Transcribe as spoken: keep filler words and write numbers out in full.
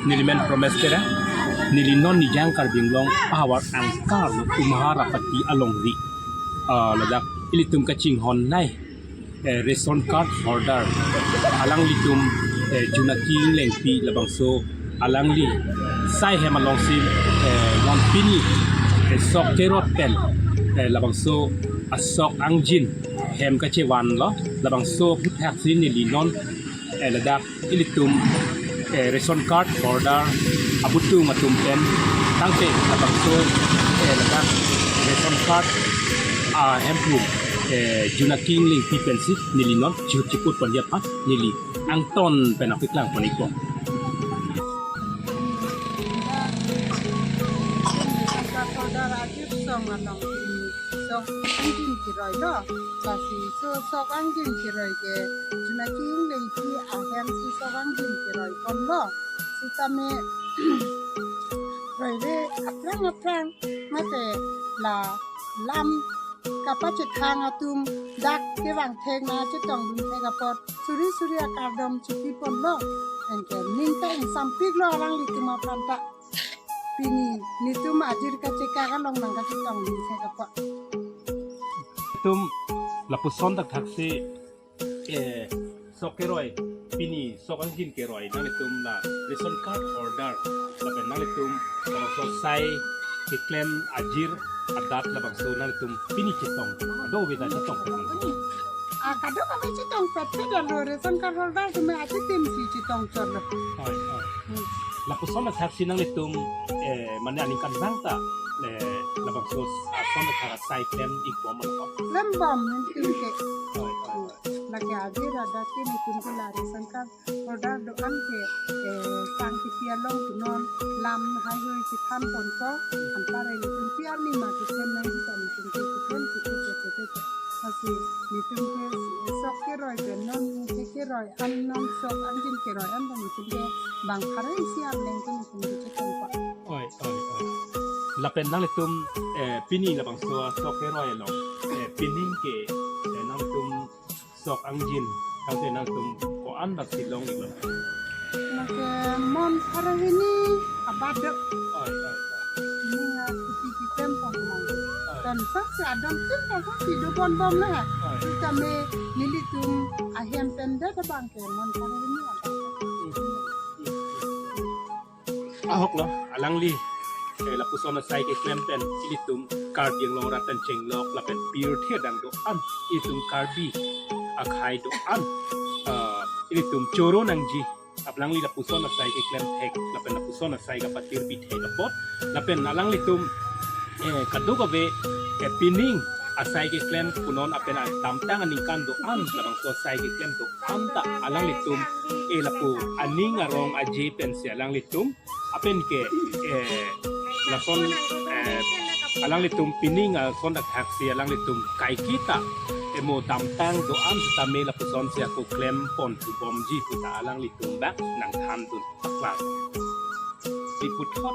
Neli men Promes Terang, neli non Nijang Karbi Anglong ahavar angkar Umharapati alongri. Ah, ladak ilitum kachinghon nai, eh, ration card holder alanglitum, eh, Junaki Englengpi labangso alangli sai hem alongsi, eh, non pini, eh, sok keroi pen, eh, labangso asok angjin hem kachevanlo, labangso aphuthaksi neli non, eh, ladak ilitum, eh, ration card holder abutung atum pen tangte labangso, eh, ladak ration card, ah, hemphu, eh, Junaki Englengpi pensi neli non chihut chiput pon aphan neli angton pen nangpaklang pon ikpo. Ration card holder ajir song along pini sok angjin keroilo. Lasi so sok angjin keroi ke Junaki Englengpi ahemsi sok angjin keroi ponlo. Sitame roive aphrang aphrang mate la lam kapachethang atum dak kevang thek nangchetongdun thek apot suri suri akardom chipi ponlo. Anke ning ta ingsampiklo alanglitum aphan ta. Pini netum ajir kachekak along nangkachetongdun thek apot. Itum lapuson thakthaksi, eh, sok keroi, pini sok angjin keroi nanglitum la ration card holder lapen nanglitum labangso sai keklem ajir adat labangso nanglitum pini chetong, kadokave ta chetong. Ah, kadokave chetong pet pet lo, ration card holder atum achitim si chetong chotlo. Oi, oi. Hmm. Lapuson athaksi nanglitum, eh, mane aningkanvang ta, eh, labangso ason athak asai klem ikbom mane ko? Klembom, netum ke. Oi, oi, oi. Lake ajir adat ke netum ke la ration card holder do-an ke, eh, sang kipi along punon lam haihui chethan ponpo, anpar netum pi arni ma keklem nangji ta netum ke keklem keklem keklem keklem. Lasi netum ke, eh, sok keroi pen non ke keroi an, non sok angjin keroi an pen netum ke bang pharo isi arleng ke netum ke chetongpo. Oi, oi, oi. Lapen nanglitum, eh, pini labangso sok keroi along, eh, pining ke, eh, nanglitum sok angjin, tangte nanglitum ko-an bak si long iklo? Lake mon pharo hini abat do. Oi, oi, oi. Ini ya kuti kitem pon mang. Oi. Tan sak si adam tim kan sak si do pon bom le ha. Oi. Sitame nelitum ahem pen det abang ke mon pharo hini abat do. Hmm. Hmm. Hmm. Ahok lo, alangli, eh, lapuson asai keklem pen ilitum Karbi Anglong rat pen chenglok lapen pirthe adang do-an, ilitum Karbi akhei do-an, eh, ilitum choro nangji, alangli lapuson asai keklem thek lapen lapuson asai kapatirpi thek apot, lapen alanglitum, eh, kadokave, eh, pining asai keklem punon lapen adamtang aningkan do-an labangso asai keklem do-an ta alanglitum, eh, lapu aning arong aje pensi alanglitum, lapen ke, eh, lason, eh, alanglitum pining ason thakthaksi alanglitum kaiketa, eh, mo damtang do-an sitame lapuson si ako klem pon thubomji puta alanglitum bak nangthandun paklang. Diputhot